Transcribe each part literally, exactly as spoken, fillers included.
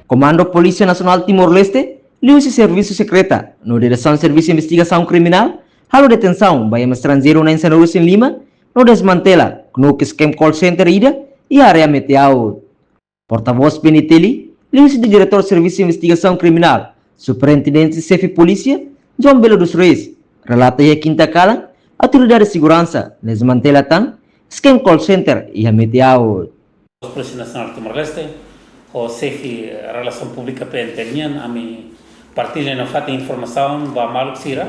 Komandu Polísia Nasionál Timor-Leste, liuhusi Servisu Sekreta no Diresaun Servisu Investigasaun Kriminál, halo detensaun ba ema estranjeiru na'in sanulu-resin-lima, no dezmantela knuk eskema call center ida iha área Metiaut. Portavós P N T L, liuhusi Diretór Servisu Investigasaun Kriminál, Superintendente Xefe Polísia, João Belo dos Reis, relata iha kinta kalan, autoridade seguransa dezmantela tan eskema call center iha Metiaut. Polísia Nasionál Timor-Leste, ho Xefe Relasaun Públika P N T L nian, ami partilla nafatin informasaun ba maluk sira,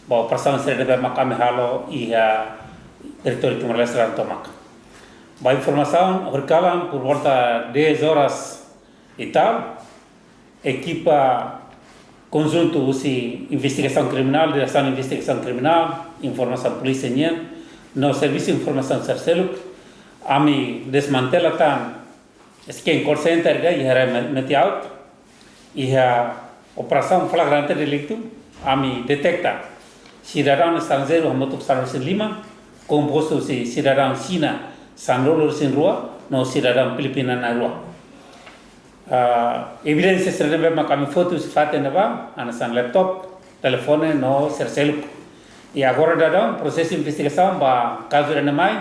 ba operasaun sira ne'ebé mak ami halo iha territóriu Timor-Leste laran tomak. Ba informasaun, horikalan por volta dez horas e tal, ekipa konjuntu husi Investigasaun Kriminál, Diresaun Investigasaun Kriminál, Informasaun Polísia nian, no Servisu Informasaun sira seluk, ami dezmantela tan eskema call center ida iha área Me-, Metiaut, iha operasaun flagrante deliktu, ami deteta sidadaun estranjeiru hamutuk sanulu-resin-lima, kompostu husi sidadaun Xina sanulu-resin-rua, no sidadaun Filipina na'in-rua. Ah, evidénsia sira ne'ebé mak ami foti husi fatin ne'ebá, hanesan laptop, telefone, no sira seluk. I agora daudaun, prosesu investigasaun ba kazu ida-ne'e mai,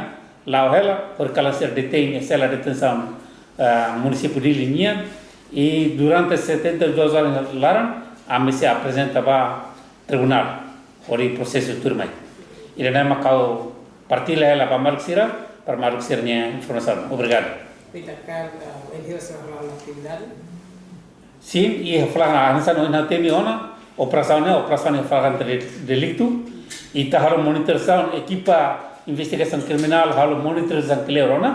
la'o hela, horikalan sira detein iha sela detensaun, ah, munisípiu Dili nian, i durante setenta e duas horas laran, ami sei aprezenta ba tribunál, hodi prosesu tuirmai. Ida-ne'e mak ha'u partilla hela ba maluk sira, para maluk sira-nia informasaun. Obrigadu. Ita hakarak, ah, enhira sira hala'o atividade? Sin, iha flagrante, hanesan ohin ha'u temi ona, operasaun ne'e, operasaun ne'e flagrante de-, deliktu, ita halo monitorizasaun, ekipa investigasaun kriminál halo monitorizasaun kleur ona,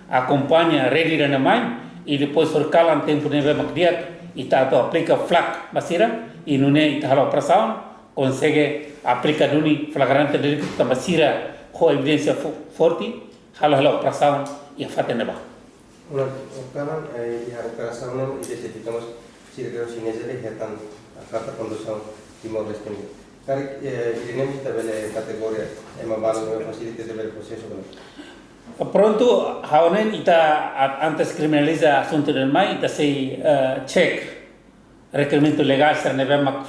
akompaña rede ida-ne'e mai, i depois horikalan tempu ne'ebé mak di'ak, ita atu aplika flak ba sira, i nune'e ita halo operasaun, konsege aplika duni flagrante deliktu tanba sira ho evidénsia fo-, forte, halo hela operasaun iha fatin ne'ebá. Ona, kalan, eh, iha operasaun ne'e identifika mós sira dehan signatures de hetan, ah, karta kondusaun Timor-Leste nian. Karik, eh, ida-ne'e ita bele kategoria ema balu ne'ebé fasilita ita bele prosesu ka lae? Prontu, ha'u hanoin ita a-, antes kriminaliza asuntu ida-ne'e mai, ita sei, eh, cek rekerimentu legál sira ne'ebé mak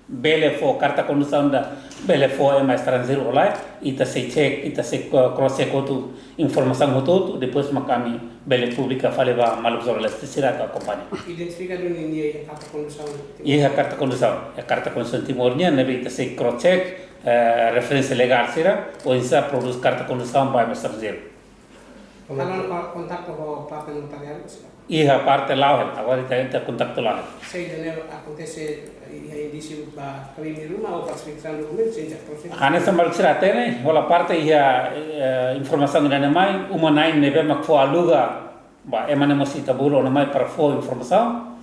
bele fó karta kondusaun ka bele fó ema estranjeiru ou lae, ita sei cek, ita sei ko-, cross check hotu informasaun hotu-hotu, depois mak ami bele publika fali ba maluk jornalista sira atu akompaña. Identifika duni nia iha karta kondusaun Timor? Iha karta kondusaun, iha karta kondusaun Timor nian, ne'ebé ita sei cross check, eh, referénsia legál sira, oinsá prodús karta kondusaun ba ema estranjeiru. Halo ko-, kontaktu ho parte notariál, sira? Iha parte la'o hela, agora ita, ita kontaktu la'o hela. Se ida-ne'e akontese iha indísiu ba krime ruma ou falsifikasaun dokumentu, se ita prosesu? Hanesan maluk sira hatene, hola parte iha, eh, informasaun ida-ne'e mai, uma-na'in ne'ebé mak fó aluga ba ema ne'e mós ita bolu ona mai para fó informasaun.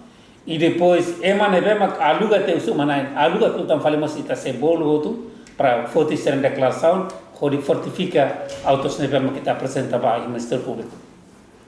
I depois, ema ne'ebé mak aluga tiha husi uma-na'in, aluga tiha tan fali mós ita sei bolu hotu para foti sira-nia deklarasaun, hodi fortifika autus ne'ebé mak ita aprezenta ba iha Ministériu Públiku.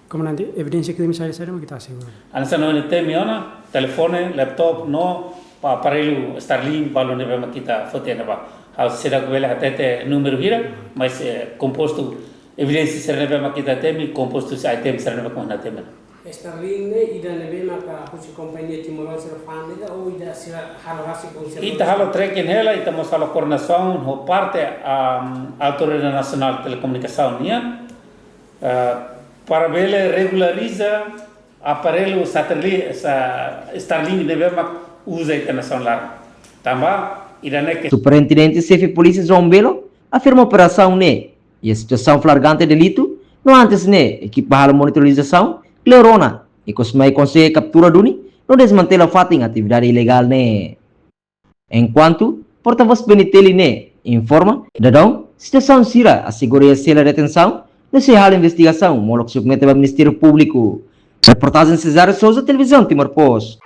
Komandante, evidénsia krime saida-saida mak ita asegura? Hanesan ohin ha'u temi ona, telefone, laptop, no pa-, aparellu Starlink, balu ne'ebé mak ita foti iha ne'ebá. Ha'u seidauk bele hatete númeru hira, mas, eh, kompostu evidénsia sira ne'ebé mak ita temi, kompostu husi item sira ne'ebé mak ita temi. Starlink ne'e ida ne'ebé maka husi kompañia Timor-Leste sira fa'an ka, ou ida sira halo rasik ho sira? Ita halo tracking hela, ita mós halo koordenasaun ho parte, am, Autoridade Nasionál Telekomunikasaun nian, eh, para bele regulariza aparellu sateli-, sa-, Starlink ne'ebé mak uza iha nasaun laran. Tanba ida-ne'e ke. Superintendente Xefe Polísia João Belo afirma operasaun ne'e iha situasaun flagrante deliktu, no antes ne'e ekipa halo monitorizasaun kleur ona, i ikus mai konsege kaptura duni no dezmantela fatin atividade ilegál ne'e. Enkuantu, portavós P N T L ne'e informa, daudaun, situasaun sira asegura iha sela detensaun, no sei halo investigasaun molok submete ba Ministériu Públiku. Reportajen Cesário Sousa, Televizaun Timor Post.